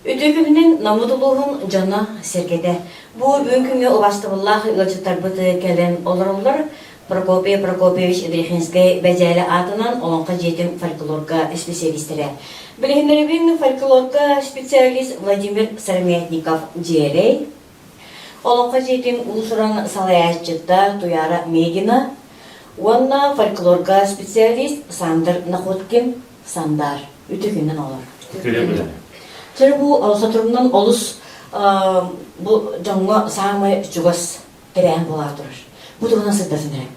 Үтүө күнүнэн Наммыт улууһун дьоно-сэргэтэ. Бу бүгүн күҥҥэ убаастабыллаах ыалдьыттарбыт кэлэн олороллор. Прокопий Прокопьевич Идрихинскэй Бэдьээлэ аатынан Олоҥхо дьиэтин фольклорга исписэлиистэрэ. Билиһиннэрэбин фольклорга специалист Владимир Сыромятников Дьиэрэй, Олоҥхо дьиэтин уус-уран салайааччыта Туяра Мегина уонна фольклорга специалист Сандр Находкин Сандар. Үтүө күнүнэн олор. Чэ бу соторунан олус бу дьоҥҥо саамай чугас тэрээһин буолаа турар. Бу туһунан сырдатын эрэ.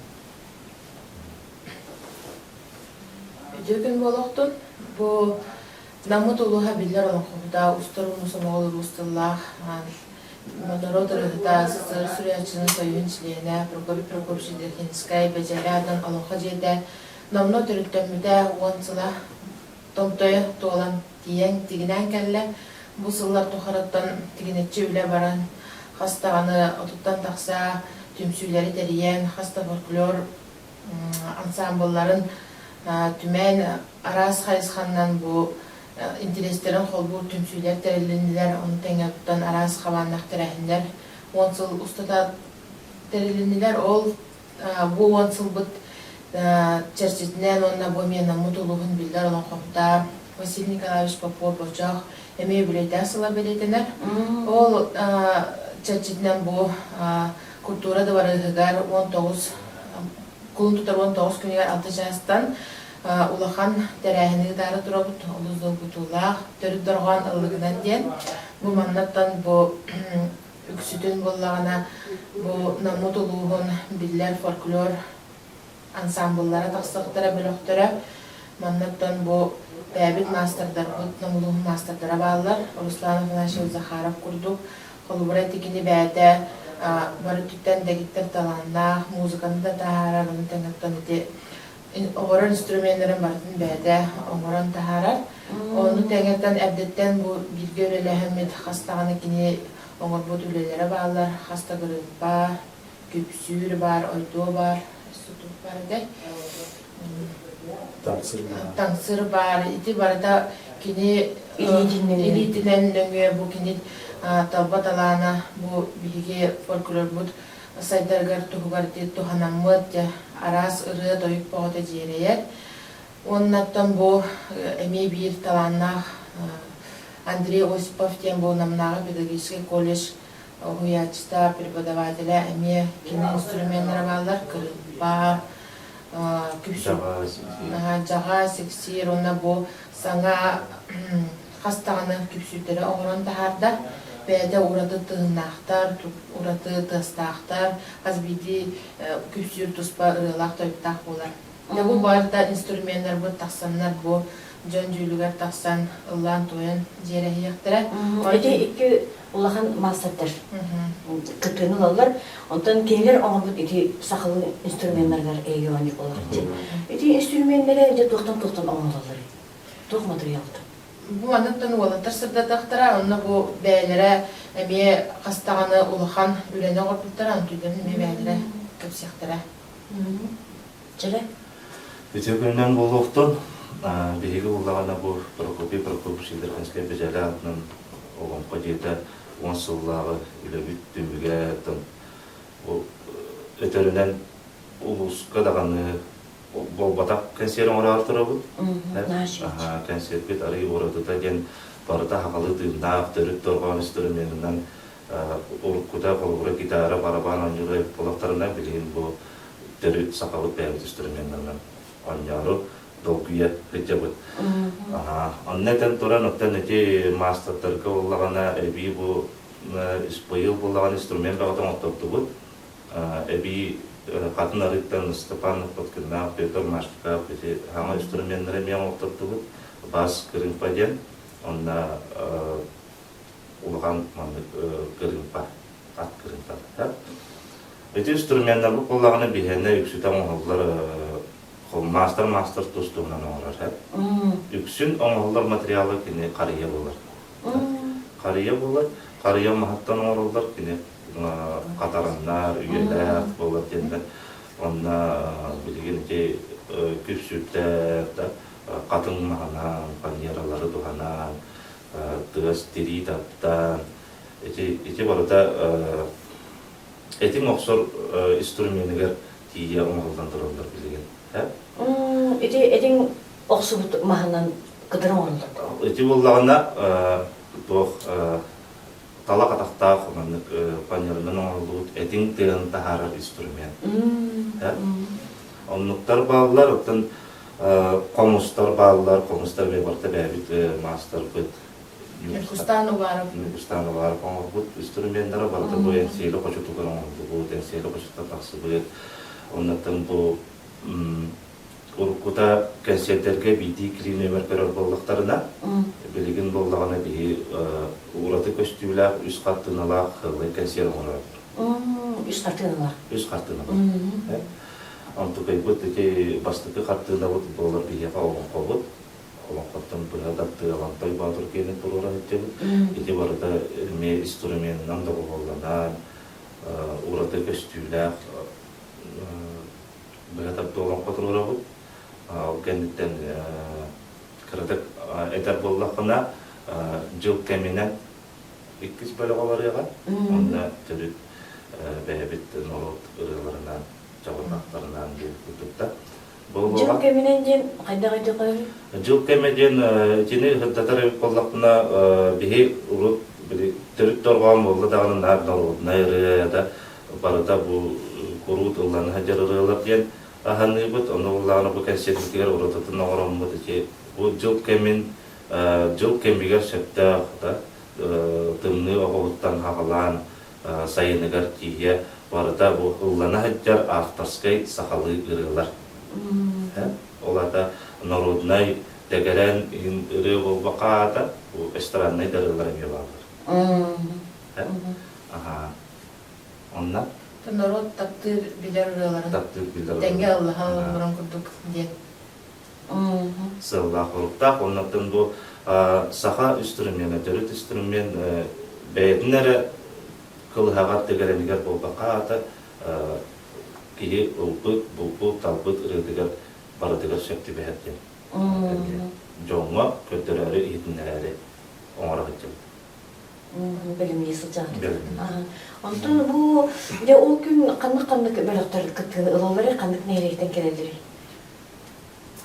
Үтүө күн буолуохтун. Бу Наммыт улууһа биллэр олоҥхоһута, устар ууну сомоҕолуур уус тыллаах норуот ырыаһыта, СССР суруйааччытын союһун чилиэнэ Прокопий Прокопьевич Идрихинскэй Бэдьээлэ аатынан Олоҥхо дьиэтэ номнуо төрүттэммитэ уон сыла томтойо туолан тиийэн тигинээн кэллэ. Бу сыллар тухарыттан тигинэччи үлэ баран, хас даҕаны отуттан тахса түмсүүлэри тэрийэн, хас да фольклор ансаамбылларын түмэн араас хайысханнан бу интириэстэрин холбуур түмсүүлэр тэрилиннилэр, ону тэҥэ оттон араас хабааннаах тэрээһиннэр уон сыл устата тэрилиннилэр. Ол бу уон сылбыт чэрчитинэн уонна бу эмиэ Наммыт улууһун биллэр олоҥхоһута Василий Николаевич Попов-Бочоох эмиэ үбүлүөйдээх сыла бэлиэтэнэр. Ол чэрчитинэн бу культура дыбарыаһыгар 19 кулун тутар 19 күнүгэр алта чаастан улахан тэрээһини ыытаары турабыт. Олус долгутуулаах, төрүт дорҕоон ыллыгынан диэн. Бу маннаттан бу үксүтүн буоллаҕына бу Наммыт улууһун биллэр фольклор ансаамбыллара тахсыахтара, бөлөхтөрө. Маннаттан бу бэйэбит маастардарбыт, Нам улууһун маастардара бааллар. Руслан Афанасьевич Захаров курдук. Холобура, ити кини бэйэтэ бары өттүттэн дэгиттэр талааннаах, музыканы да таһаарар, ону тэҥэ ити оҥорор инструменнарын барытын бэйэтэ оҥорон таһаарар. Ону тэҥэттэн эрдэттэн бу бииргэ үлэлэһэммит хас даҕаны кини оҥорбут үлэлэрэ бааллар, хас да кырыымпа, күпсүүр баар, ойдуо баар, сутук баар этэ. Таҥсыр баар. Ити барыта кини илиитинэн нөҥүө бу кини талба талаана бу биһиги фольклорбут сайдарыгар туһугар ити туһанаммыт дьэ араас ырыа тойук бөҕөтө дьиэрэйэр. Уоннаттан бу эмиэ биир талааннаах Андрей Осипов диэн бу Намнааҕы педагогическай колледж уһуйааччыта, преподавателэ эмиэ кини инструменнара бааллар, кырыымпа, дьаҕа, сиксиир уонна бу саҥа хас даҕаны күпсүүрдэри оҥорон таһаарда. Бэйэтэ ураты тыыннаахтар, ураты тыастаахтар, хас биирдии күпсүүр туспа ырыалаах-тойуктаах буолар. Дьэ бу барыта инструменнарбыт тахсаннар бу дьон дьүүлүгэр тахсан ыллаан-туойан дьиэрэһиэхтэрэ. Ити икки улахан маастардар кыттыыны ылаллар. Онтон кинилэр оҥорбут ити сахалыы инструменнарыгар эйгэ оонньуур буолар. Ити инструменнэрэ дьэ туохтан-туохтан оҥоһуллалларый? Туох матырыйаалтан? Бу манныктан уолаттар сырдатахтара, онно бу бэйэлэрэ эмиэ хас даҕаны улахан үлэни оҥорбуттара, онтуйдарын эмиэ бэйэлэрэ кэпсиэхтэрэ. Чэлэ. Үтүө күнүнэн буолуохтун. Биһиги буллаҕына бу Прокопий Прокопьевич Идрихинскэй Бэдьээлэ аатынан Олоҥхо дьиэтэ уон сыллааҕы үлэбит түмүгэ өтөрүнэн улууска даҕаны буолбатах кэнсиэр оҥороору турабыт. Кэнсиэрбит арый уратыта диэн барыта сахалыы тыыннаах, төрүт дорҕоон инструменынан уруккута холобура гитара, барабан оонньуура буоллахтарына билигин бу төрүт сахабыт бэйэбит инструменнарынан оонньоору долгуйа сылдьабыт. Онно этэн туран, оттон ити маастардарга буоллаҕына эбии бу быйыл буоллаҕына инструмент бөҕөтө оҥоттордубут. Эбии хатын арыыттан Степан Подкиннаах, Петр Машников ити саҥа инструменнары эмиэ оҥоттордубут. Бас кырыымпа диэн. Онно улахан маннык кырыымпа, ат кырыымпата. Ити инструменнарбыт буоллаҕына биһиэнэ үксүтэ оҥоһуллар маастар-маастар тус туһунан оҥорор һэ. Үксүн оҥоһуллар материалы кини харыйа буолар. Харыйа буолар. Харыйа маһыттан оҥоруллар кини хатараннар, үйэлээх буолар диэннэр. Онно билигин ити күпсүүрдэр да хатыҥ маһынан, фанералары туһанан. тыас тирии таптаан ити ити барыта этиҥ охсор инструменыгар тиийэ оҥоһуллан тураллар билигин. Ити этиҥ охсубут маһынан кытары оҥороллор. Ити буоллаҕына туох талах атахтаах маннык фанеранан оҥоһуллубут этиҥ тыаһын таһаарар инструмент. Оннуктар бааллар, оттон хомустар бааллар, хомустар барыта бэйэбит маастарбыт Ньургустаан Уваров. Ньургустаан Уваров оҥорбут инструменнара барыта бу Эҥсиэли хочотугар оҥордубут, Эҥсиэли хочотуттан тахсыбыт. Оннуттан бу уруккута кэнсиэрдэргэ биирдии килиимиэмэр көрөр буоллахтарына, билигин буоллаҕына биһи ураты көстүүлээх үс хартыыналаах хыллай кэнсиэр оҥорор. Үс хартыыналаах. Үс хартыыналаах. Онтукайбыт ити бастакы хартыынабыт буолар биһиэхэ олоҥхобут. Олоҥхоттон быһа тардыы Алантай Боотур киэнин туруоран иттибит. Ити барыта эмиэ инструменынан доҕуһуолланан, ураты көстүүлээх быһа тардыы олоҥхо туруорабыт. Ол кэнниттэн кыратык этэр буоллаххына, дьыл кэминэн иккис бөлөҕө барыаҕа. Онно төрүт бэйэбит норуот ырыаларынан, чабырҕахтарынан диэн курдуктар. Дьыл кэминэн диэн хайдах өйдөөхөй? Дьыл кэмэ диэн итини ыһырдатар эбит буоллахпына, биһи урут били төрүт дорҕоон буолла даҕаны наар норуодунай ырыа да барыта бу куруут ыллана сылдьар ырыалар диэн аһаныыбыт. Ону буоллаҕына бу кэнсиэрбитигэр уратытын оҥороммут ити бу дьыл кэмин дьыл кэмигэр сөптөөх да тымныы оҕуһуттан хаҕалаан сайыныгар тиийэ барыта бу ыллана сылдьар авторскай сахалыы ырыалар. Ол аата народнай дэгэрэн иһин ырыа буолбакка аата бу эстраднай да ырыалар эмиэ бааллар. Аха. Онно Норуот таптыыр билэр ырыаларын таптыыр билэр тэҥҥэ ыллаһан олорон курдук диэн. Сыаллаах-соруктаах. Оннуттан бу саха инструмена, төрүт инструмент бэйэтин эрэ кылыһаҕар тигэрэнигэр буолбакка аата киһи ылбыт, булбут, талбыт ырыатыгар барытыгар сөп түбэһэр диэн дьоҥҥо көрдөрөөрү, иһитиннэрээри оҥоро сылдьабыт. Бэлэмнии сылдьаҕыт. Онтон бу дьэ ол күн ханнык-ханнык бөлөхтөр кыттыыны ылалларый, ханнык нэһилиэктэн кэлэллэрий?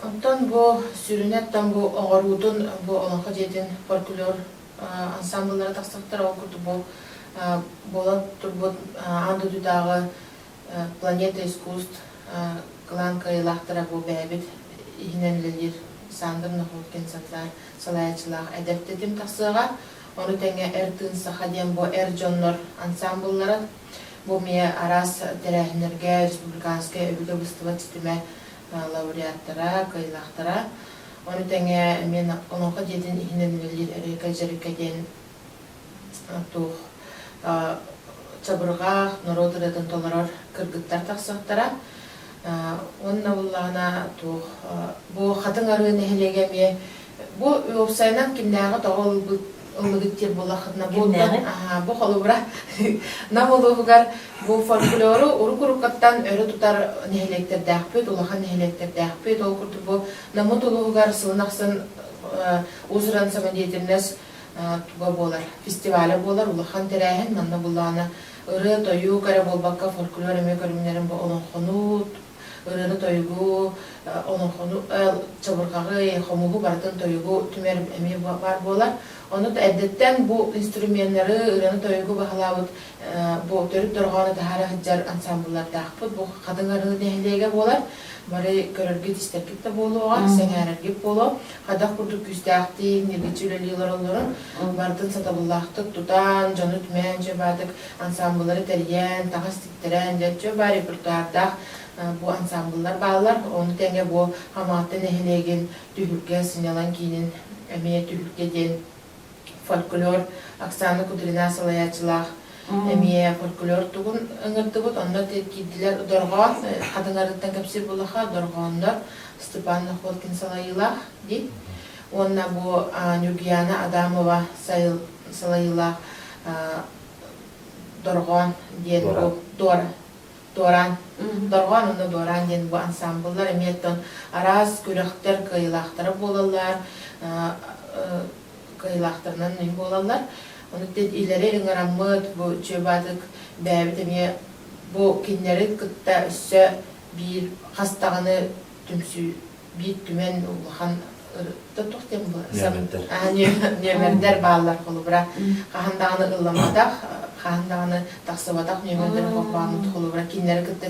Онтон бу сүрүнэ оттон бу оҕоруутун бу Олоҥхо дьиэтин фольклор ансаамбыллара тахсыбыттар. Ол курдук бу буолан турбут аан дойдутааҕы Планета искусств кылаан кыайыылаахтара бу бэйэбит иһинэн үлэлиир Сандр Находкин Санзар салайааччылаах эдэр тэтим тахсыаҕа. Ону тэҥэ Эр тыын саха диэн бу эр дьоннор ансаамбыллара бу эмиэ араас тэрээһиннэргэ республиканскай өбүгэ быстыбат ситимэ лауреаттара, кыайыылаахтара. Ону тэҥэ эмиэ Олоҥхо дьиэтин иһинэн үлэлиир Эрика Дьарыка диэн туох чабырҕаах норуот ырыатын толорор кыргыттар тахсыахтара. Уонна буллаҕына туох бу Хатыҥ Арыы нэһилиэгэ эмиэ бу уопсайынан кимнээҕи тоҕо ылбыт ыллыгыт диир буоллаххытына бу бу холобура Нам улууһугар бу фольклору урук-уруккаттан өрө тутар нэһилиэктэрдээхпит, улахан нэһилиэктэрдээхпит. Ол курдук бу Наммыт улууһугар сылын ахсын уус-уран самодеятельность туга буолар, фестиваля буолар, улахан тэрээһин. Манна буллаҕына ырыа-тойук эрэ буолбакка фольклор эмиэ көрүҥнэрин бу олоҥхону, ырыаны-тойугу, олоҥхону, чабырҕаҕы, хомуһу барытын тойугу түмэр эмиэ баар буолар. Ону эрдэттэн бу инструменнары, ырыаны-тойугу баһылаабыт бу төрүт дорҕоону таһаара сылдьар ансамбллардаахпыт. Бу Хатыҥ Арыы нэһилиэгэ буолар. Бары көрөргүт-истэргит да буолуоҕа, сэҥээрэргит буолуо. Хайдах курдук күүстээхтик, ньиргиччи үлэлии олороллорун барытын сатабыллаахтык тутан, дьону түмээн, дьэ баатык ансамбллары тэрийэн, таҥас тиктэрэн, дьэ чө баар репертуардаах бу ансамбллар бааллар. Ону тэҥэ бу Хамаҕатта нэһилиэгин Түһүлгэ сынньалаҥ киинин эмиэ Түһүлгэ диэн фольклор Оксана Кудрина салайааччылаах эмиэ фольклор тугун ыҥырдыбыт. Онно киирдилэр Дорҕоон, Хатыҥарыттан кэпсиир буоллахха, Дорҕооннор Степан Находкин салайыылаах дии. Уонна бу Ньургуяна Адамова салайыылаах Дорҕоон диэн бу Дора Дуораан. Дорҕоон уонна Дуораан диэн бу ансаамбыллар эмиэ оттон араас күрэхтэр кыайыылаахтара буолаллар. кыайыылаахтарынан буолаллар. Ону илэри ыҥыраммыт бу Чүөбаатык бэйэбит эмиэ бу кинилэри кытта өссө биир хас даҕаны түмсүү биир түмэн улахан туох диэн нүөмэрдэр бааллар холобура хаһан даҕаны ылламматах хаһан даҕаны тахсыбатах нүөмэрдэр холбооммут холобура кинилэри кытта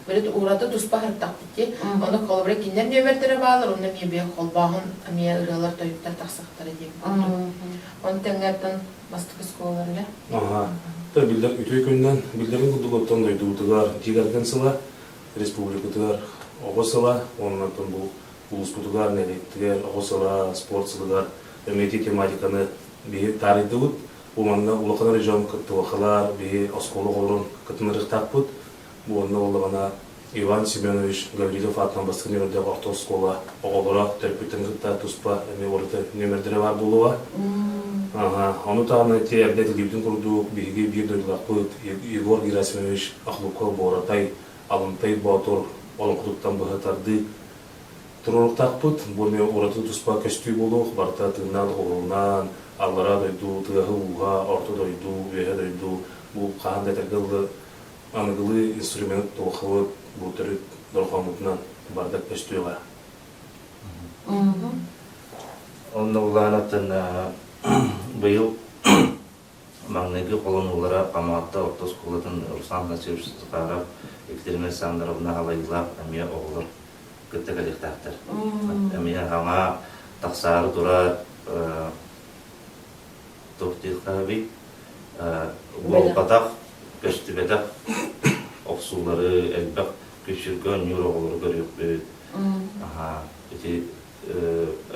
били ураты туспа сырыттахпыт дии ону холобура кинилэр нүөмэрдэрэ бааллар онно эмиэ бэйэ холбооһун эмиэ ырыалар тойуктар тахсахтара диэн курдук он тэҥҥэттэн бастакы оскуолаларга Аха. То биллэр үтүө күннэн биллэрин курдук оттон дойдубутугар дьиэ сыла республикатыгар оҕо сыла уонна бу улууспутугар нэһилиэктигэр оҕо сыла спорт сылыгар эмиэ тематиканы биһи таарыйдыбыт. Бу манна улахан эрэ дьон кыттыбакалар, биһи оскуола оҕолорун кытыннарыахтаахпыт. Бу онно буоллаҕына Иван Семенович Гаврилов аатынан бастакы нүөмэрдээх орто оскуола оҕолоро төрөппүттэрин кытта туспа эмиэ ураты нүөмэрдэрэ баар буолуоҕа. Ону таһынан ити эрдэ этиллибитин курдук биһиги биир дойдулаахпыт Егор Герасимович Охлопков-Буоратай Алынтай Боотур олоҥхотуттан быһа тардыы туруоруктаахпыт. Бу эмиэ ураты туспа көстүү буолуох, барыта тыыннаах доҕуһуолунан, аллараа дойду тыаһа-ууһа, орто дойду, үөһэ дойду бу хаһан да этэргэ дылы аныгылыы инструмент туохабыт бу төрүт дорҕооммутунан барыта көстүөҕэ. Онно улаанаттан быйыл Маҥнайгы холонуулара Хамаҕатта орто оскуолатын Руслан Афанасьевич Захаров, Екатерина Александровна Алайылаах эмиэ оҕолор кытта кэлиэхтээхтэр. Эмиэ хаҥа тахсаары турар туох диэххэ буолбатах, көстүбэтэх охсуулары элбэх күчүргэ оонньуур оҕолору көрүөхпүт. Ити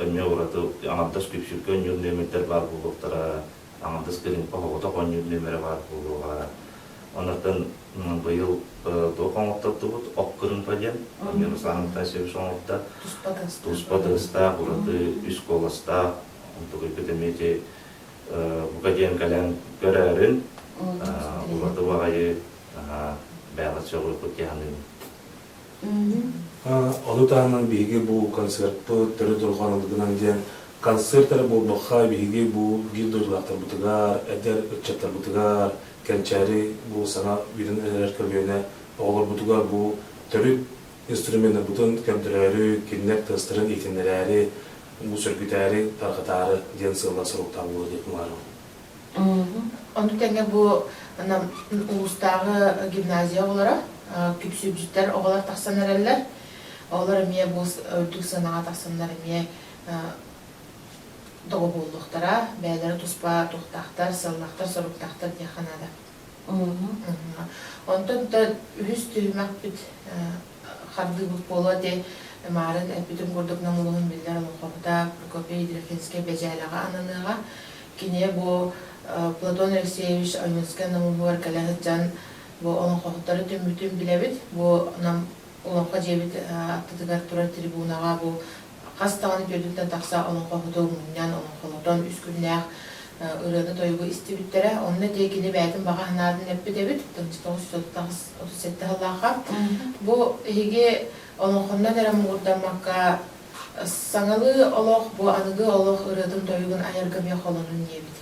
эмиэ ураты аҥардас күпсүргэ оонньуур нүөмэрдэр баар буолуохтара. Аҥардас кырыымпа оҕотох оонньуур нүөмэрэ баар буолуоҕа. Онтон быйыл туох оҥоттордубут? Ок кырыымпа диэн. Руслан Афанасьевич оҥордо. Туспа тыастаах, ураты үс куоластаах. Онтугуйбут эмиэ ити бука диэн кэлэн көрөөрүн ураты баҕайы бэйэҕит сөҕүөххүт дии саныыбын. Ону таһынан биһиги бу концертпыт төрүт дорҕоон ыллыгынан диэн концерт эрэ буолбакка биһиги бу биир дойдулаахтарбытыгар, эдэр ыччаттарбытыгар, кэнчээри бу саҥа үүнэн эрэр көлүөнэ оҕолорбутугар бу төрүт инструменнарбытын көрдөрөөрү, кинилэр тыастарын иитиннэрээри, бу сөргүтээри, тарҕатаары диэн сыаллаах-соруктаах буолуо диэн баҕарабын. Ону тэҥэ бу улуустааҕы гимназия оҕолоро, күпсүүрдьүттэр оҕолор тахсан эрэллэр. Оҕолор эмиэ бу үрдүк сыанаҕа тахсаннар эмиэ доҕуһуоллуохтара, бэйэлэрэ туспа туохтаахтар, сыаллаахтар, соруктаахтар диэххэ наада. Онтон да үһүс түһүмэхпит хардыыбыт буолуо ити Маарын эппитин курдук Нам улууһун биллэр олоҥхоһута Прокопий Ядрихинскай Бэдьээлэҕэ ананыаҕа. Кини бу Платон Алексеевич Ойуунскай Нам улууһугар кэлэ сылдьан бу олоҥхоһуттары түммүтүн билэбит. Бу Нам олоҥхо дьиэбит аттытыгар турар трибунаҕа бу хас даҕаны түөртүттэн тахса олоҥхоһуту мунньан, олоҥхолотон үс күннээх ырыаны-тойугу истибиттэрэ. Онно дии кини бэйэтин баҕа санаатын эппит эбит, 1937 сыллаахха. Бу эһиги олоҥхоннон эрэ муҥурдаммакка, саҥалыы олох, бу аныгы олох ырыатын-тойугун айарга эмиэ холонун диэбит.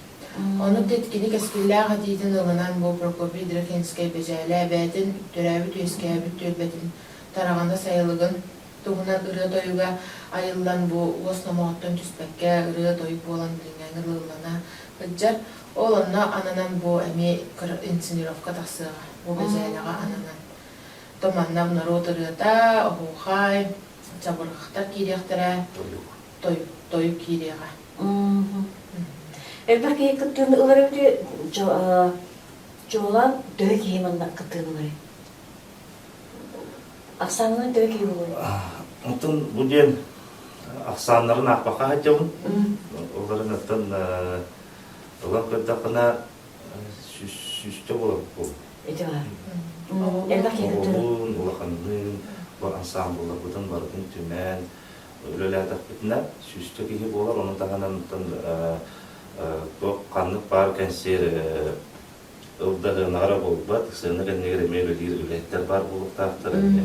Ону кини кэскиллээх этиитин ылынан бу Прокопий Дракинскай Бэдьээлэ эбээтин төрөөбүт-үөскээбит түөлбэтин Тараҕана сайылыгын туһунан ырыа-тойуга айыллан бу уос номоҕуттан түспэккэ ырыа-тойук буолан билиҥҥээҥи ылыллана сылдьар. Ол онно ананан бу эмиэ инсценировка тахсыаҕа. Бу Бэдьээлэҕэ ананан. То манна норуот ырыата, оһуохай, чабырҕахтар киириэхтэрэ, тойук, тойук киириэҕэ. Элбэх киһи кыттыыны ылар эбит чуолаан төһө киһи манна кыттыыны ыларый? Ахсаанынан төһө киһи буолуой? Онтон бу диэн ахсааннарын аахпакка сылдьабын. Оларын оттон ылан көрдөххүнэ сүүстэ буолар буолуо. Ити баар. Элбэх киһи кыттыыны. Оҕолуун, улаханныын, бу ансаамбылларбытын барытын түмэн үлэлээтэхпитинэ сүүстэ киһи буолар. Ону таһынан оттон туох ханнык баар кэнсиэр ылдаһыанаҕа эрэ буолбат, сыана кэннигэр эмиэ үлэлиир үлэһиттэр баар буолуохтаахтар, эмиэ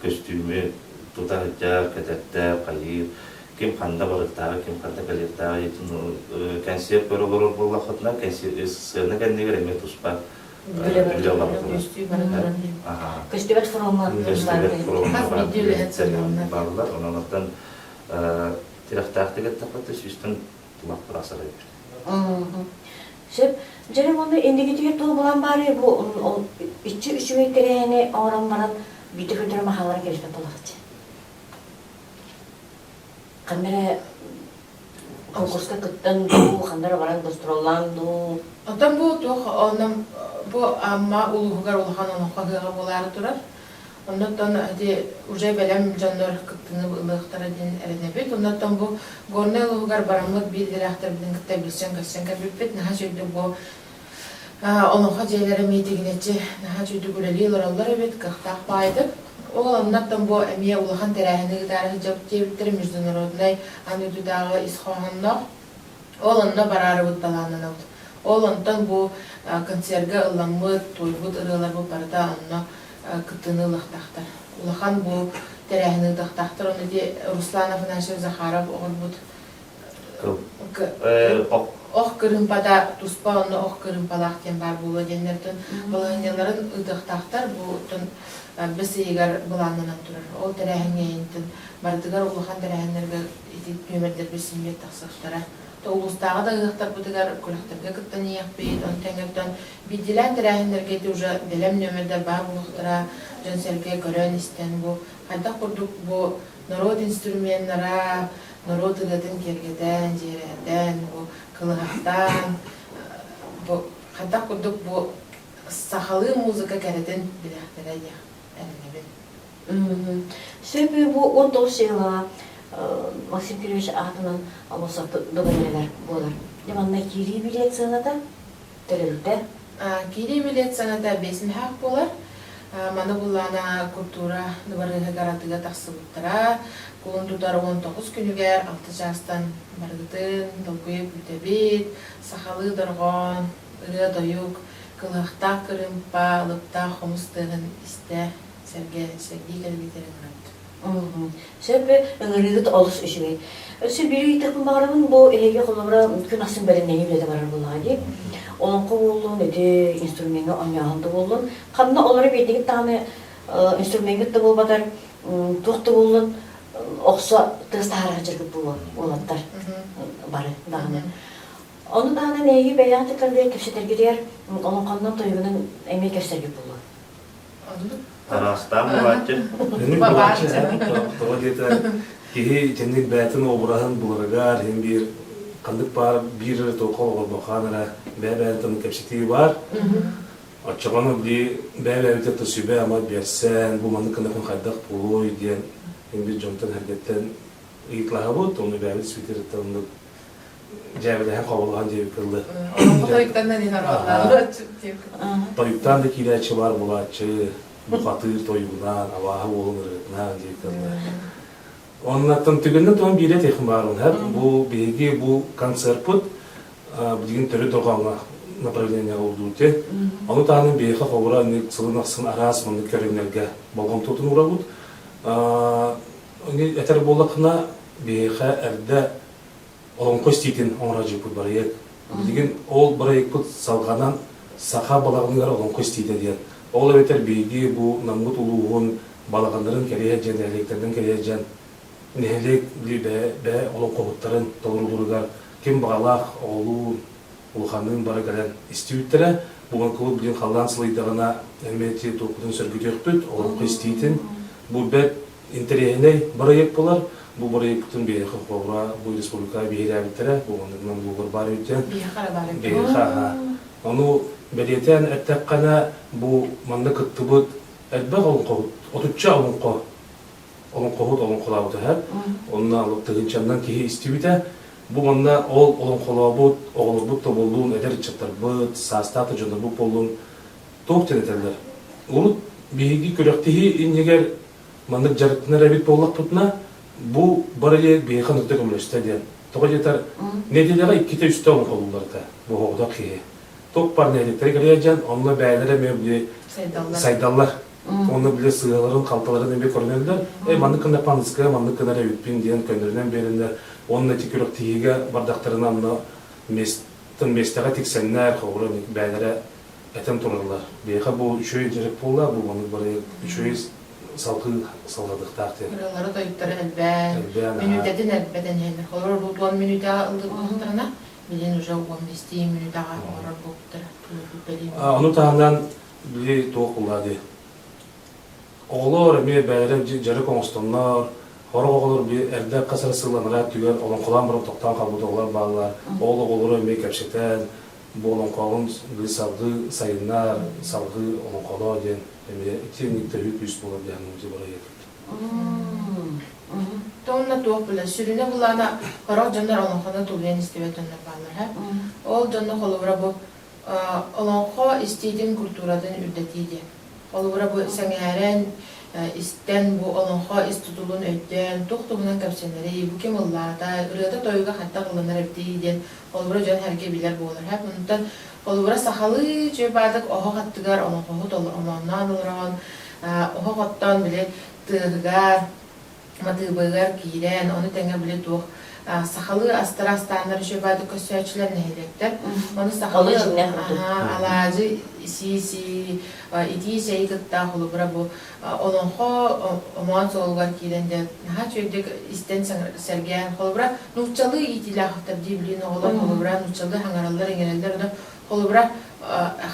көстүүмү тута сылдьар, кэтэрдэр, хайыыр. Ким ханна барыахтааҕый, ким ханна кэлиэхтээҕий кэнсиэр көрө олорор буоллаххытына, сцена кэннигэр эмиэ туспа үлэ барытылар. Көстүбэт форума Көстүбэт форума бааллар. Онон оттон тирэхтээхтик эттэххэ сүүстэн тулах тахсар эбит. Сөп. Дьэ, уонна инникитигэр туох былаан баарый бу иччи үчүгэй тэрээһини оҥорон баран биирдэ көрдөрө махалара кэлбэт буолахчы. Ханна эрэ конкурска кыттан дуу, ханна эрэ баран гастроллаан дуу. Оттон бу туох онон бу Амма улууһугар улахан олоҥхо ыһыаҕа буолаары турар. Оннуттан ити уже бэлэм дьоннор кыттыыны ылыахтара диэн эрэнэбит. Оннуттан бу Горнай улууһугар бараммыт биирдэлээхтэрбитин кытта билсэн-көрсөн кэлбиппит. Наһаа үчүгэй бу олоҥхо дьиэлэрэ миитигинэччи наһаа үчүгэй үлэлии олороллор эбит, кыахтаах баайдык. Ол оннуттан бу эмиэ улахан тэрээһини ыытаары сылдьабыт диэбиттэрэ международнай аан дойдутааҕы ис хоһоонноох. Ол онно бараарыбыт талааннанабыт. Ол онтон бу концерга ылламмыт, туойбут ырыаларбыт барыта онно кыттыыны ылыахтаахтар. Улахан бу тэрээһини ыытыахтаахтар. Ону ити Руслан Афанасьев Захаров оҕорбут ох кырыымпата туспа онно ох кырыымпалаах диэн баар буолуо диэннэртэн балаһыанньаларын ыытыахтаахтар. Бу оттон бэс ыйыгар былааннанан турар. Ол тэрээһиҥҥэ интин барытыгар улахан тэрээһиннэргэ ити нүөмэрдэрбит син тахсыахтара. Улуустааҕы да ыһыахтарбытыгар күрэхтэргэ кыттан иһиэхпит, ону тэҥэ биирдиилээн тэрээһиннэргэ ити уже бэлэм нүөмэрдэр баар буолуохтара, дьон-сэргэ көрөн-истэн бу хайдах курдук бу норуот инструменнара, норуот ырыатын киэргэтэн, дьиэрэтэн, бу кылыһахтаан, бу хайдах курдук бу сахалыы музыка кэрэтин билиэхтэрэ диэх эрэнэбин. Сөп бу 19 сыла Максим Кирович аатынан Амосов дыбарыгар буолар. Дьэ манна киирии билиэт сыаната төлөбүрдэ. Киирии билиэт сыаната 5 мөһөөх буолар. Маны буллаана культура дыбарыаһыгар атыыга тахсыбыттара. Кулун тутар 19 күнүгэр 6 чаастан барыгытын долгуйа күүтэбит. Сахалыы дорҕоон, ырыа-тойук, кылыһахтаах кырыымпа, алыптаах хомус тыаһын истэ сэргэ сэргии кэлбиттэрин ыҥырабыт. Сөп ыҥырыыгыт олус үчүгэй. Өссө биир ыйытыахпын баҕарабын, бу эһиги холобура күн ахсын бэлэмнэнии үлэтэ барар буоллаҕа дии. Олоҥхо буоллун, ити инструмеҥҥа оонньооһун да буоллун. Ханна олоро биэрдигит даҕаны инструмеҥҥыт да буолбатар, туох да буоллун, охсо тыас таһаара сылдьаргыт буолуо уолаттар бары даҕаны. Ону таһынан эһиги бэйэҕит кытары кэпсэтэргитигэр олоҥхоннон тойугунан эмиэ кэпсэргит буолуо. Араастаан булааччы. Өнүк булааччы тоҕо диэтэр киһи итинник бэйэтин обраһын буларыгар иһин биир ханнык баар биир эрэ туохха олорбохаан эрэ бэйэ-бэйэтин кэпсэтии баар. Оччоҕону били бэйэ-бэйэбитэ то сүбэ-ама биэрсэн бу маннык гынахын хайдах буолуой диэн иһин биир дьонтон эрдэттэн ыйыталаһабыт, ону бэйэбит свитериттэн оннук дьээбэлэһэн хоболоһон диэбит ыллы. Тойуктаан да киирээччи баар буолааччы, бухатыыр тойугунаан, абааһы уолун ырыатынаан диэбит ыллы. Оннаттан түгэннэ туон биирэ техин баарын бу биһиги бу концертпыт билигин төрүт дорҕооҥҥо направлениеҕа урдуути. Ону таһынан биһиэхэ холобура сылын ахсын араас маннык көрүҥнэргэ болҕомтотун уурабыт. Этэр буоллаххына, биһиэхэ эрдэ олоҥхо истиитин оҥоро дьыппыт бырайыак. Билигин ол бырайыакпыт салҕанан саха балаҕаныгар олоҥхо истиитэ диэн. Ол эбэтэр биһиги бу Наммыт улууһун балаҕаннарын кэриэһэ дьэн, нэһилиэктэрин кэриэһэ дьэн нэһилиэк бэйэ олоҥхоһуттарын толорууларыгар ким баҕалаах оҕолуун, улаханныын бары кэлэн истибиттэрэ. Бу кылып билин халлаан сылыйдаҕына эмиэ ити туохпутун сөргүтүөхпүт, олоҥхо истиитин. Бу бэрт интэриэһинэй бырайыак буолар. Бу бырайыакпытын биһиэхэ холобура бу республикаҕа биһирээбиттэрэ, бу оннугунан улуугар баар эбит. Биһиэхэ эрэ баар эбит. Биһиэхэ, аха. Ону бэлиэтээн эттэххинэ, бу манна кыттыбыт элбэх олоҥхоһут, отучча олоҥхо олоҥхоһут олоҥхолообут үһү. Онно тыһыынчаннан киһи истибитэ. Бу манна ол олоҥхолообут оҕолорбут тобуллуун, эдэр ыччаттарбыт, саастаах да дьоннорбут буоллун туох диэн этэллэр? Урут биһиги күрэхтэһии иннигэр маннык дьарыктанар эбит буоллахпытына, бу бырайыак биһиэхэ нута көмөлөстө диэн. Тоҕо диэтэр, нэдиэлэҕэ иккитэ-үстэ оҥоһуллар этэ бу оҕодох киһи. Туох бар нэһилиэктэри кэрийэ дьон, онно бэйэлэрэ эмиэ били сайдаллар. Онно били сыаларын, халталарын эмиэ көрүнэллэр. Эй, маннык гына паныска, маннык гына эбиппин диэн көннөрүнэн биэрэннэр. Уонна ити күрэхтэһиигэ бардахтарына онно миэстэҕэ тиксэннэр, холобура, бэйэлэрэ этэн тураллар. Биһиэхэ бу үчүгэй дьарык буолла, бу маннык бары үчүгэй салгыы салгадыахтаах диэн. Ырыалары тойуктары элбээн, мүнүүтэтин элбэтэн иһэллэр. Холобур, бу 10 мүнүүтэҕэ ыллык буоллахтарына, билин уже 15 мүнүүтэҕэ оҥорор буолбуттара. Ону таһынан били туох буолла дии. Оҕолор эмиэ бэйэлэрэ дьарык оҥостоннор, сорох оҕолор би эрдэ хас эрэ сыл анараа өттүгэр олоҥхолоон баран тохтоон хаалбыт оҕолор бааллар. Ол оҕолору эмиэ кэпсэтэн, бу олоҥхоҕун салгыы сайыннар, салгыы олоҥхолоо диэн эмиэ итиэнник төһүү күүс буолар диэн бырайыак. Тонна туох билэр сүрүнэ булаана сорох дьоннор олоҥхону тулуйан истибэт дьоннор бааллар һэ. Ол дьонно холобура бу олоҥхо истиитин культуратын үрдэтии диэн. Холобура бу сэҥээрэн истэн бу олоҥхо ис тутулун өйдөөн туох туһунан кэпсэнэрий, бу ким ыллаата, ырыата-тойуга хайдах ылланар эбитий диэн холобура дьон сэргэ билэр буолар һэ. Онтон холобура сахалыы чүөпаатык оһох аттыгар олоҥхоһут омоонноон олорон оһох оттоон били тыаһыгар матыыбыгар киирэн, ону тэҥэ били туох сахалыы астара астааннар үчүгэйдик көрсөөччүлэр нэһилиэктэр. Ону сахалыы алаадьы сии-сии итии чэйи кытта холобура бу олоҥхо омоон суолугар киирэн дьэ наһаа үчүгэйдик истэн сэргээн холобура нууччалыы иитиилээхтэр дии билин оҕолор холобура нууччалыы хаҥараллар иҥэрэллэр ону холобура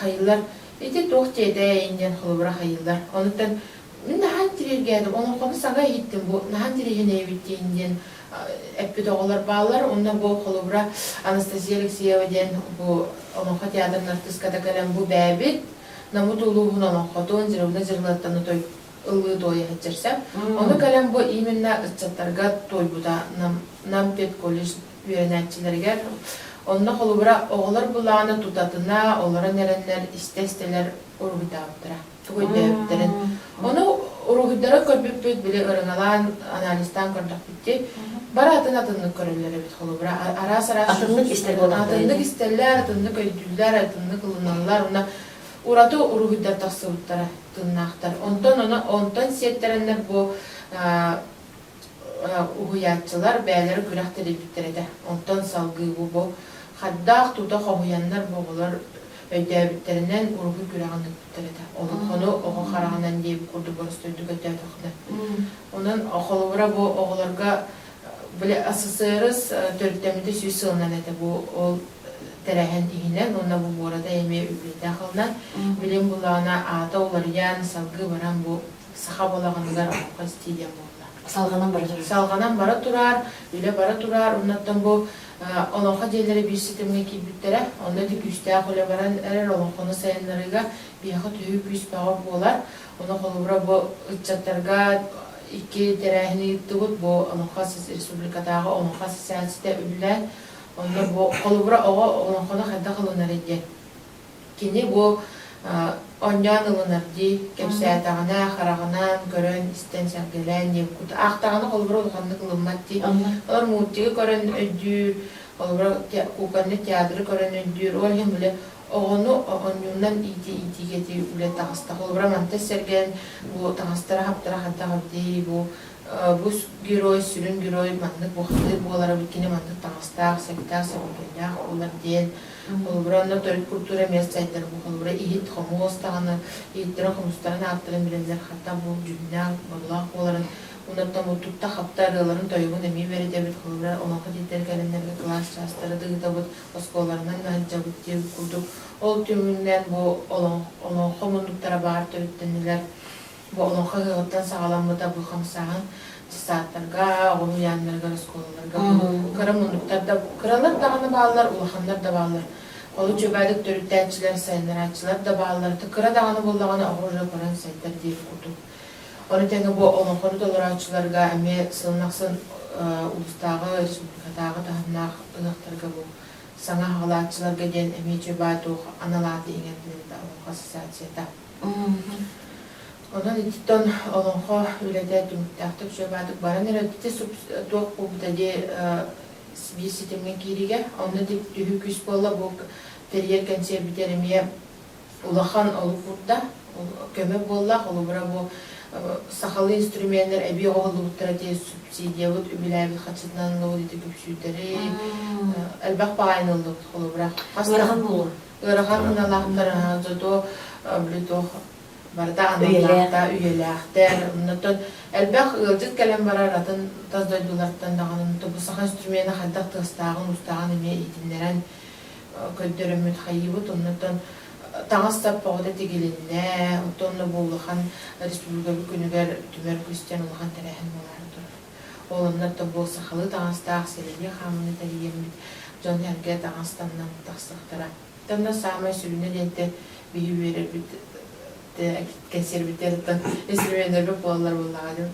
хайыылар ити туох диэтэй диэн холобура хайыылар онуттан Мин наһаа интириэргээтим, олоҥхону саҥа иһиттим, бу наһаа интириэһинэй диэн диэн эппит оҕолор бааллар. Онно бу холобура Анастасия Алексеева диэн бу олоҥхо театрын артыыската кэлэн бу бээбит Намут улууһун олоҥхотун Зеровна Зерлаттаны той ыллыы туойа сылдьарса. Ону кэлэн бу именно ыччаттарга туойбута Нам, Нам педколледж үөрэнээччилэригэр. Онно холобура оҕолор былааны тутатына олорон эрэннэр истэ-истэлэр уруһуйдаабыттара. Тугу өйдөөбүттэрин. Ону уруһуйдара көрбүппүт, били ырыҥалаан, анализтаан көрдөхпүт дии. Бары атын атыннык көрөллөр эбит холобура. Араас-араас Атыннык истэр буоллахтара. Атыннык истэллэр, атыннык өйдүүллэр, атыннык ылыналлар. Уонна ураты уруһуйдар тахсыбыттара тыыннаахтар. Онтон ону онтон сиэттэрэннэр бу уһуйааччылар бэйэлэрэ күрэх тэрийбиттэр этэ. Онтон салгыы бу бу хайдах тута хоһуйаннар бу оҕолор өйдөөбүттэринэн уруһуй күрэҕин ыыппыттар этэ. Олоҥхону оҕо хараҕынан диэбит курдук боростуойдук өйдөөтөххүнэ. Онон холобура бу оҕолорго били СССР төрүттэммитэ 100 сылынан этэ бу ол тэрээһин иһинэн уонна бу буората эмиэ үбүлүйдээх ылынан билим булаана аата уларыйан салгыы баран бу саха балаҕаныгар олоҥхо истии диэн буолла. Салҕанан бара турар. Салҕанан бара турар, үлэ бара турар. Оннуттан бу олоҥхо дьиэлэрэ биир ситимҥэ киирбиттэрэ. Онно ити күүстээх үлэ баран эрэр олоҥхону сайыннарыыга биһиэхэ төһүү күүс бөҕө буолар. Ону холобура бу ыччаттарга икки тэрээһини ыыттыбыт. Бу Олоҥхо республикатааҕы Олоҥхо ассоциацията үбүлээн, онно бу холобура оҕо олоҥхону хайдах ылынарый диэн Кини бу оонньоон ылынар дии, кэпсээтэҕинэ, хараҕынан көрөн, истэн, сэргэлээн диэн кут аахтаҕына холобура улаханнык ылыммат дии. Олор мультигы көрөн өйдүүр, холобура кукольный театры көрөн өйдүүр. Ол иһин били оҕону оонньуунан иитии иитиигэ ити үлэ таҕыста. Холобура мантан сэргээн бу таҥастара хаптара хайдах эбитий, бу бу герой, сүрүн герой маннык бухатыыр буолара эбит, кини маннык таҥастаах, сэптээх, сэбиргэллээх буолар диэн Холобура, онно төрүт культура эмиэ сайдар. Бу холобура иһит, хомуос даҕаны, иһиттэрин, хомустарын ааттарын билэллэр, хата бу дьүһүннээх, бодолоох буоларын. Оннуттан бу тутта-хапта ырыаларын, тойугун эмиэ үөрэтэбит. Холобура, олоҥхо диэттэр кэлэннэргэ кылаас чаастары да ыытабыт, оскуолаларынан да сылдьабыт диэн курдук. Ол түмүгүнэн бу олоҥхо муннуктара баар төрүттэннилэр. Бу олоҥхо ыһыаҕыттан саҕаламмыта бу хамсааһын дьыссааттарга, оҕо уһуйааннарыгар, оскуолаларга бу кыра муннуктар да кыралар даҕаны бааллар, улаханнар да бааллар. Ол үчүгэйдик төрүттээччилэр, сайыннарааччылар да бааллар. Кыра даҕаны буоллаҕына оҕо уже көрөн сайдар диир курдук. Ону тэҥэ бу олоҥхону толорооччуларга эмиэ сылын ахсын улуустааҕы, республикатааҕы таһымнаах ыһыахтарга бу саҥа аҕалааччыларга диэн эмиэ үчүгэй туох анал ааты иҥэрдилэр олоҥхо ассоциацията. Онон ититтэн олоҥхо үлэтэ түмүктээхтик үчүгэйдик баран эрэр. Ити туох буолбута дии биир ситимҥэ киириигэ. Онно ити түһүү күүс буолла. Бу тэрийэр кэнсиэрбитигэр эмиэ улахан олук уурда. Көмө буолла, холобура бу сахалыы инструменнар эбии оҥоһуллубуттара диэн субсидиябыт үбүлээбит харчытынан ыллыбыт ити күпсүүрдэри элбэх баҕайыны ыллыбыт холобура. Ыарахан буолуо. Ыарахан ыналаахтар зато блютох барыта аналлаахта, үйэлээхтэр. Оннотон элбэх ыалдьыт кэлэн барар атын тас дойдулартан даҕаны бу саха инструмена хайдах тыастааҕын, уустааҕын эмиэ иһитиннэрэн көрдөрөммүт хайыыбыт. Оннотон таҥас-сап бөҕөтө тигилиннэ. Оттон бу улахан республикабыт күнүгэр түмэр күстэн улахан тэрээһин буолаары турар. Ол онно бу сахалыы таҥастаах сэлэлии хаамыыны тэрийэммит дьон-сэргэ таҥас таҥнан тахсыахтара. Онно саамай сүрүнэ диэнтэн биһи үөрэрбит кэнсиэрбититтэн инструменнэрбит буолаллар буоллаҕа диэн.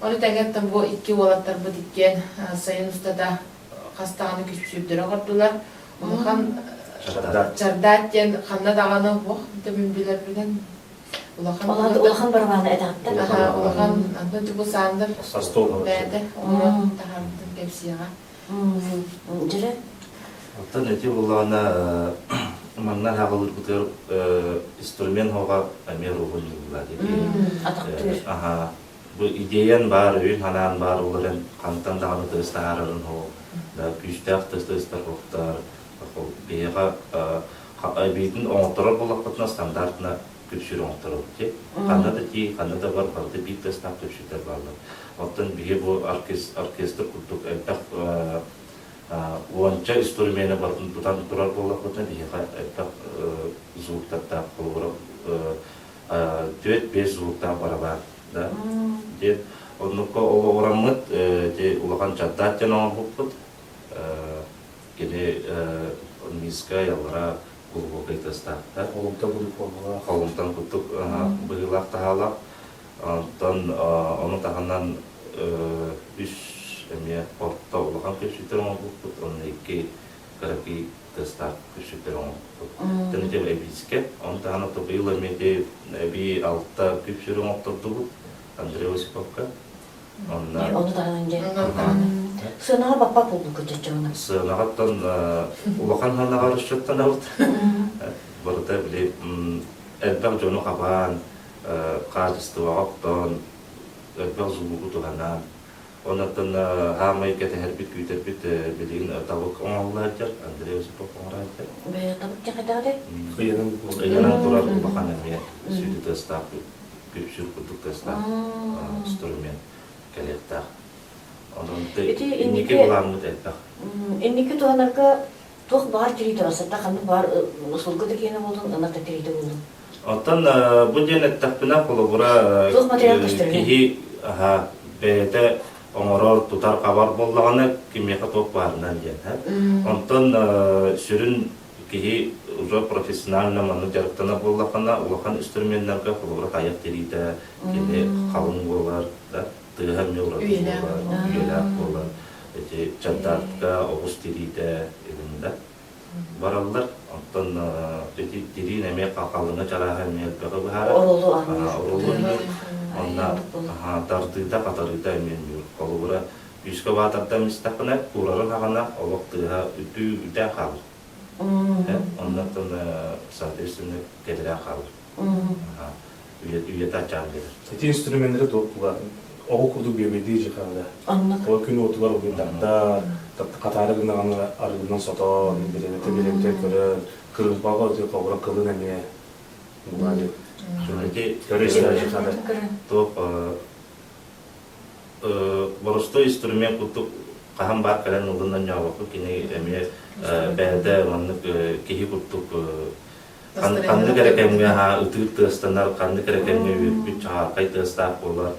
Ону тэҥэттэн бу икки уолаттарбыт иккиэн сайын устата хас даҕаны күпсүүрдэрэ оҥордулар. Улахан чардаат диэн ханна даҕаны ох мин билэрбинэн улахан улахан барабааны этэҕиттэн улахан антон бу саандар бэйэтэ оҥорон таһаарбытын кэпсиэҕэ. Дьэрэ Оттон ити буоллаҕына манна хаалырбытыгар инструмент хоҕа эмиэ руһун ньылла Атахтыыр. Аха. Бу идеян баар, өйүн ханаан баар олорон хантан даҕаны тыас таһаарарын ол да күүстээх тыас тыастар хоптар биһиэхэ эбиитин оҥотторор буоллахпытына стандартына күпсүүр оҥотторобут дии. Ханна да тии, ханна да бар, барыта биир тыастаах күпсүүрдэр бааллар. Оттон биһи бу оркестр курдук элбэх уонча инструмена барытын тутан турар буоллахпытына биһиэхэ элбэх звуктардаах холобура түөрт-биэс звуктаах барабан да диэн оннукка олоҕураммыт ити улахан чардаат диэн оҥорбуппут кини низкая аллара глубокай тыастаахтар Холумтан курдук формалаах. Холумтан курдук быһыылаах таһаалаах. Онтон ону таһынан үс эмиэ орто улахан күпсүтэр оҥорбуппут, онно икки кыракый тыастаах күпсүтэр оҥорбуппут. Тэн ити эбиискэ, ону таһынан быйыл эмиэ эбии алта күпсүр оҥоттордубут Андрей Осиповка. Онно Ону таһынан дьэ. Сыанаҕа баппат буолбуккут дьоччоҕуна. Сыанаҕаттан улахан сыанаҕа расчеттанабыт. Барыта били элбэх дьону хабаан, хаачыстыбаҕа оттоон, элбэх звугу туһанан, оннуттан хаамай кэтэһэрбит, күүтэрбит билигин табык оҥоһулла сылдьар, Андрей Осипов оҥоро сылдьар. Бэйэ табык дьэ Ыйанан Ыйанан турар улахан эмиэ сүдү тыастаах, күпсүүр курдук тыастаах инструмент кэлиэхтээх. Онон Ити инники инники былааммыт элбэх. Инники туһанарга туох баар тириитэ бассата ханнык баар сылгы да киэнэ буоллун, ынах да тириитэ буоллун. Оттон бу диэн эттэхпинэ, холобура, Туох материал көстөрүнүй? киһи аһа, бэйэтэ оҥорор, тутар-хабар буоллаҕына, кимиэхэ туох баарынан диэн. Онтон сүрүн киһи уже профессионально маннык дьарыктанар буоллахына, улахан инструменнарга, холобура, тайах тириитэ, кини халыҥ буолар, да, тыаһа эмиэ ураты буолар, үйэлээх буолар. Ити чардаатка оҕус тириитэ илин да бараллар. Оттон ити тириин эмиэ халыҥа чарааһа эмиэ элбэҕи быһаарар. Оруолу Оруолу оонньуур. Онно тардыыта, хатарыыта эмиэ оонньуур. Холобура, күүскэ баатардан истэххинэ, куурарын хаҕана олох тыаһа үтүү үтээн хаалар. Оннуттан соответственно кэтирээн хаалар. Үйэтэ аччаан биэрэр. Ити инструменнары туох оҕо курдук биэбэйдии дьыхаада. Оннук. Ол күн уотугар угун тардар, хатаары гынаҕына арыгынан сотон, бириэмэтэ бириэмэтэ көрөр, кырыымпаҕа ити хобура кылын эмиэ була Ити көрө истэр дьыхаада. Туох боростуой инструмент курдук хаһан баар кэлэн ылынан ньообокку кини эмиэ бэйэтэ маннык киһи курдук ханнык эрэ кэмҥэ ытыыр тыастанар, ханнык эрэ кэмҥэ үөрбүт чаҕаархай тыастаах буолар.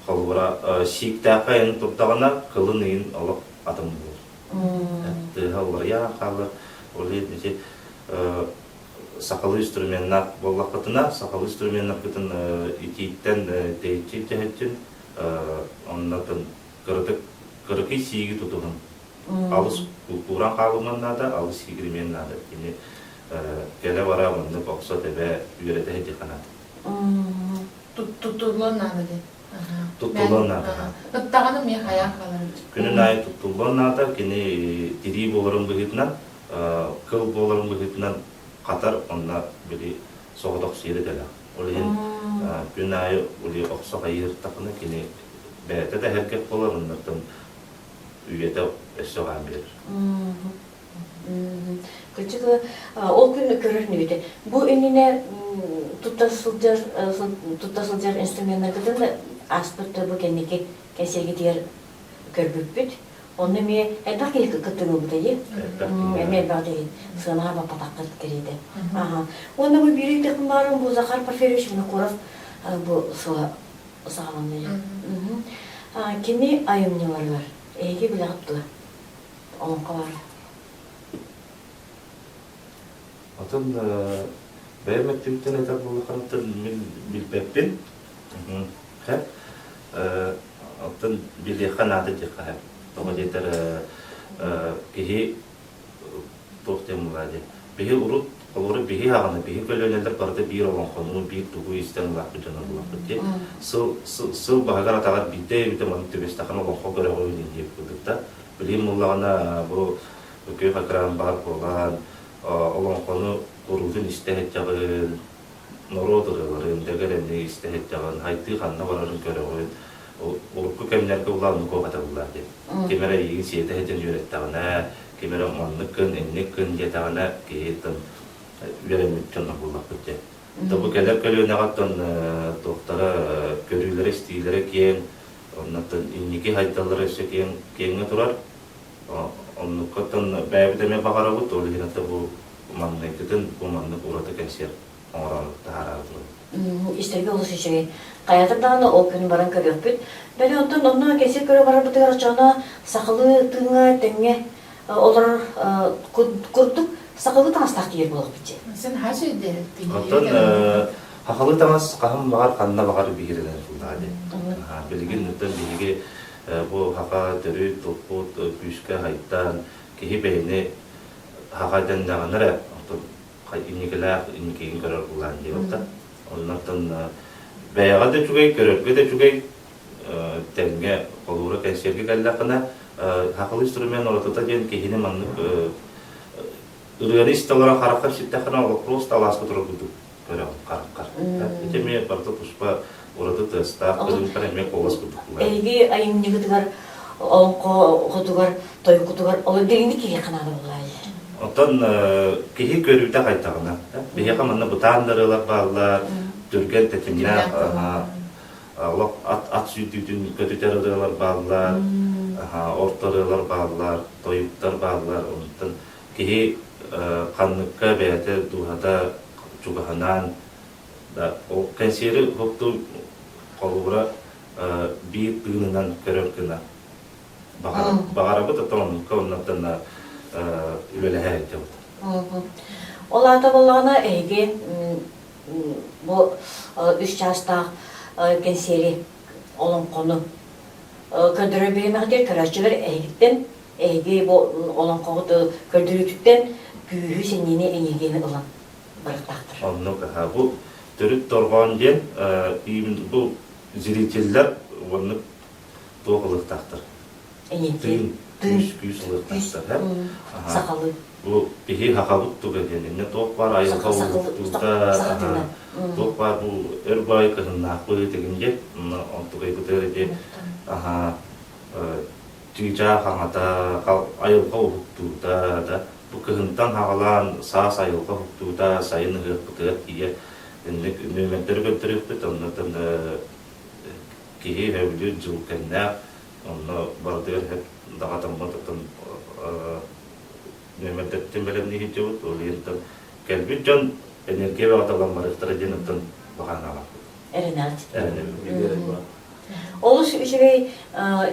Холобура, сииктээххэ айан турдаҕына, кылын ыйын олох атын буолар. Тыаһа уларыйа хаалар. Ол иһин ити сахалыы инструменнаах буоллаххытына, сахалыы инструменнаргытын итииттэн тэйиччи тэһэччин, оннотун кыратык кыракый сииги тутуһун. Алыс култууран хаалыман наада, алыс сиигиримиэн наада. Кини кэлэ-бара маннык охсо-тэбэ үөрэтэ сылдьыахха наада. Туттуллуон наада диэн. Туттуллуон наада. Ыттаҕына эмиэ хайаан хаалар эбит. Күнүн аайы туттуллуон наада. Кини тирии буоларын быһыытынан, кыл буоларын быһыытынан хатар, онно били соҕотох сиэри дэлэх. Ол иһин күн аайы ули охсо хайыыртахына кини бэйэтэ да эһэргэх буолар, оннуттан үйэтэ өссө хаан биэрэр. Кырдьык, ол күн көрөр нүбүтэ. Бу иннинэ тутта сылдьар тутта сылдьар инструменнаргытын ааспыт бу кэнники кэнсиэргитигэр көрбүппүт. Онно эмиэ элбэх киһи кыттыыны ылбыта дии. Эмиэ элбэх киһи сыанаҕа баппатаххыт кэриэтэ. Аха. Уонна бу биир ыйдахпын баарым бу Захар Порфирьевич Винокуров бу сыла саҕаланна. Кини айымньыларыгар эһиги билэҕит дуо? Олоҥхо баар. Атын бэйэм өттүбүттэн этэр буоллаххына мин билбэппин. Оттон билиэххэ наада диэххэ сөп. Тоҕо диэтэр киһи туох диэн буолаа диэн. Биһи урут холобура биһи аҕаны биһи көлүөнэлэр барыта биир олоҥхону, биир тугу истэн улааппыт дьоно буоллахпыт дии. Сыл сыл баһыгар-атаҕар биирдэ эбитэ маннык түбэстэххинэ олоҥхо көрөҕүн диэн курдук да. Билигин буоллаҕына бу күөх экран баар буолан олоҥхону куруутун истэ сылдьаҕын, норуот ырыаларын, дэгэрэни истэ сылдьаҕын, хайдыы ханна барарын көрөҕүн. Урукку кэмнэргэ улааннык куохаталлар диэн. Ким эрэ эйигин сиэтэ сылдьан үөрэттэҕинэ, ким эрэ маннык гын, инник гын диэтэҕинэ, киһи үөрэммит дьоно буоллахпыт диэн. Да бу кэлэр көлүөнэҕэ туохтара көрүүлэрэ-истиилэрэ киэҥ, оннуттан инники хайдаллара өссө киэҥ киэҥҥэ турар. Оннуккаттан бэйэбит эмиэ баҕарабыт, ол иһин бу манныгытын бу маннык ураты кэнсиэр оҥорон таһаараары турабыт. Истэргэ олус үчүгэй. Хайатар даҕаны ол күн баран көрүөхпүт. Били онтон онно кэнсиэр көрө барарбытыгар оччоҕуна сахалыы тыыҥа тэҥҥэ олорор курдук сахалыы таҥастаах тиийэр буолуохпут дии. Сен хачы де Оттон сахалыы таҥас хаһан баҕар ханна баҕар биһирэнэр буоллаҕа дии. Билигин оттон биһиги бу саха төрүт тылбыт күүскэ хайдан киһи бэйэни саха дэннэҕинэ эрэ оттон инникилээх инникигин көрөр буолаан диэбит да. Оннуттан бэйэҕэ да үчүгэй, көрөргө да үчүгэй тэҥҥэ холуура кэнсиэргэ кэллэххинэ сахалыы инструмент уратыта диэн киһини маннык ырыаны истэ олорон хараххар ситтэххинэ вопрос талааска турар курдук көрөҕүн хараххар. Ити эмиэ барыта туспа ураты тыастаах көрүҥтэн эмиэ куолас курдук Эһиги айымньыгытыгар олоҥхоҕутугар, тойуккутугар олор дириҥник киһиэхэ наада буоллаҕай? Оттон киһи көрүүтэ хайдаҕына, биһиэхэ манна бытаан да ырыалар бааллар, түргэн тэтимнээх олох ат, ат сүүрдүүтүн көтүтэр ырыалар бааллар, орто ырыалар бааллар, тойуктар бааллар. Онтон киһи ханныкка бэйэтэ дууһата чугаһынаан да ол кэнсиэри уһуктуу холобура биир тыынынан көрөр гына баҕарабыт оттон оннукка оннуттан үлэлэһэ сылдьабыт. Ол аата буоллаҕына эһиги бу үс чаастаах кэнсиэри олоҥхону көрдөрөр бириэмэҕитигэр көрөөччүлэр эһигиттэн эһиги бу олоҥхоҕут көрдөрүүтүттэн күүһү сэниэни эниэргийэни ылан барыахтаахтар. Оннук бу төрүт дорҕоон диэн бу зрителлэр уонна туох ылыахтаахтар? Тыын, күүс, күүс ылыахтаахтар. Сахалыы. Бу биһи хахабыт туга диэн иннэ туох баар айылҕа уһуктуута туох баар бу өр баай кыһыннаахпыт дегин диэн онтукайбытыгар ити аха чыычаах аҥата айылҕа уһуктуута да бу кыһынтан хаҕалаан саас айылҕа уһуктуута сайын ыһыахпытыгар тиийэ инник нүөмэрдэри көрдөрүөхпүт оннуттан киһи сөбүлүүр дьыл кэмнээх онно барытыгар сөп даҕатаммыт оттон нүөмэрдэттэн бэлэмнии сылдьабыт ол иһин кэлбит дьон энергия бөҕөтө ылан барыахтара диэн оттон баҕанаабаппыт Эрэнэҕит. Эрэнэбит. Олус үчүгэй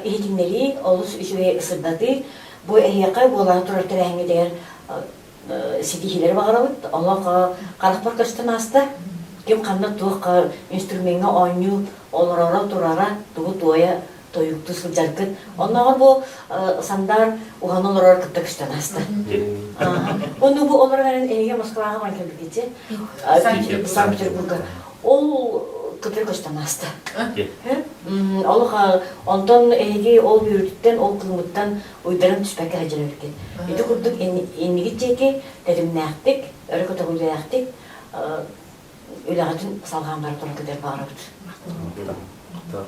иһитиннэрии, олус үчүгэй сырдатыы. Бу эһиэхэ буолаары турар тэрээһиҥҥитигэр ситиһиилэри баҕарабыт. Олох харахпар көстөн ааста. Ким ханна туох инструмеҥҥа оонньуу олороро турара, тугу туойа тойуктуу сылдьаргыт. Оннооҕор бу Сандар уһана олорор кытта көстөн ааста. Ону бу олорон эрэн эһиги Москваҕа баран кэлбиккит Санкт-Петербурга. Ол кытары көстөн ааста. Олох онтон эһиги ол үөрүүтүттэн, ол кыымыттан уйдаран түспэккэ сылдьар эбиккит. Ити курдук иннигит диэки тэтимнээхтик, өрө көтөҕүүлээхтик. Үлэҕитин салҕаан бара тураргытыгар баҕарабыт. Махтал.